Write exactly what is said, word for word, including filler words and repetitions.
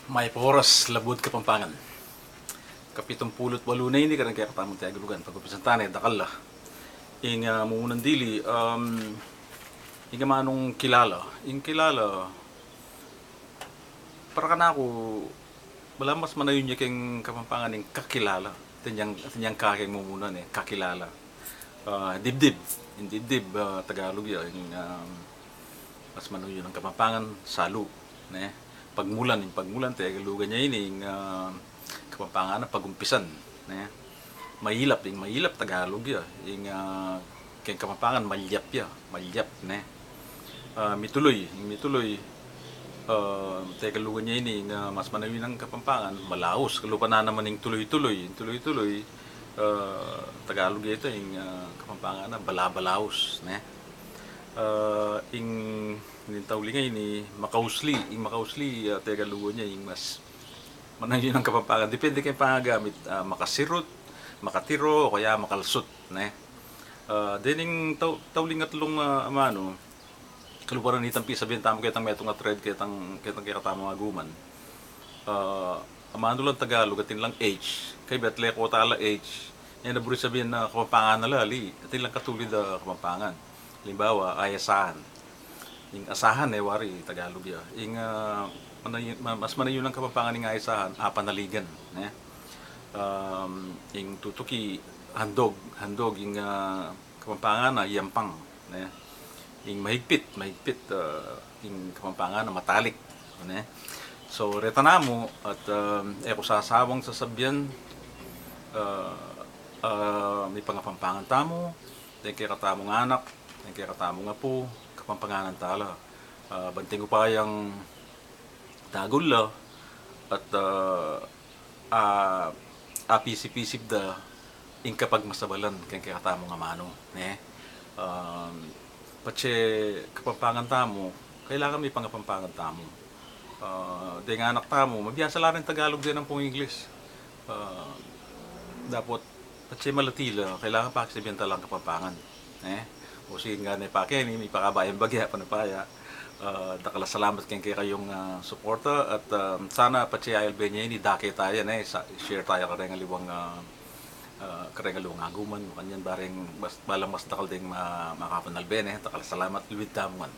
Mayap a oras, Labuad Kapampangan. Kapitumpulu't walu na ini, kareng kekatamung Tegalugan. Pag-umpisan ta ne, dakal la. Ing, ah, mumunan dili, um, ing amanung kilala. Ing kilala, para kanaku, balamu mas manayun ya keng Kapampangan ing kakilala. Atin yang, atin yang ka keng mumunan e, kakilala. Ah, dibdib. Ing dibdib, ah, Tagalug ya, ing, um, mas manayun a Kapampangan, salu, ne? Pagmulan, ing pagmulan, Tegalugan ya ini, ing, ah, Kapampangan na pag-umpisan, ne? Mailap, ing mailap, Tagalug ya. Ing, ah, keng Kapampangan, malyap ya, malyap, ne? Ah, mituloy, ing mituloy, ah, Tegalugan ya ini, ing, ah, mas manayun a Kapampangan, malaus. Kalupa na naman ing tuloy-tuloy, ing tuloy-tuloy, ah, Tagalug ya ita, ing, ah, Kapampangan na, bala-balaus, ne? Ah, ing, ing tauli ngeni, makausli, ing makausli, ah, Tegalugan ya, ing mas manayun a Kapampangan. Depende keng pangagamit, ah, makasirut, makatiro, o kaya makalsut, ne? Ah, dening tau-, tauling atlung, ah, amanu, kalupa na nitang pisabian tamu ketang metung a thread, ketang, ketang kekatamung aguman. Ah, amanu lang Tagalug, atin lang H. Kaybat leko ta la H. Yan a buri sabian a Kapampangan na la, ali. Atin lang katulid a Kapampangan. Halimbawa, ayasahan. Ing asahan e, wari, Tagalug ya. Ing, ah, manay-, ma-, mas manayun a Kapampangan ing ayasahan, apanaligan, ne? Um, ing tutuki, handog, handog, ing, ah, Kapampangan na, yampang, ne? Ing mahigpit, mahigpit, ah, ing Kapampangan na, matalik, ne? So, reta namu, at, um, e ku sasawang sasabian, ah, ah, mipangapampangan tamu, deng kekatamung anak, deng kekatamung apu, Kapampanganan ta la. Ah, banting upayang dagul la, at, ah, ah, apisip-isip da ing kapagmasabalan keng kekatamung amanu, ne? Um, patse Kapampangan tamu, kailangan mipangapampangan tamu. Ah, deng anak tamu, mabiasa la ring Tagalug den ampong English. Ah, dapot, patse malati la, kailangan pakisabian ta lang Kapampangan. Eh? O sige, ngana pa keni, mipakabaya ing bagya, panupaya. Ah, dakal a salamat keng kekayung, ah, suporta at, ah, sana patse albe ne ini, dake ta ya, eh, sa-, share ta ya kareng aliwang, ah, ah, kareng aliwang aguman, makanyan ba reng mas, balang mas dakal deng ma-, makapanalbe ne. Dakal a salamat, luid tamu ngan.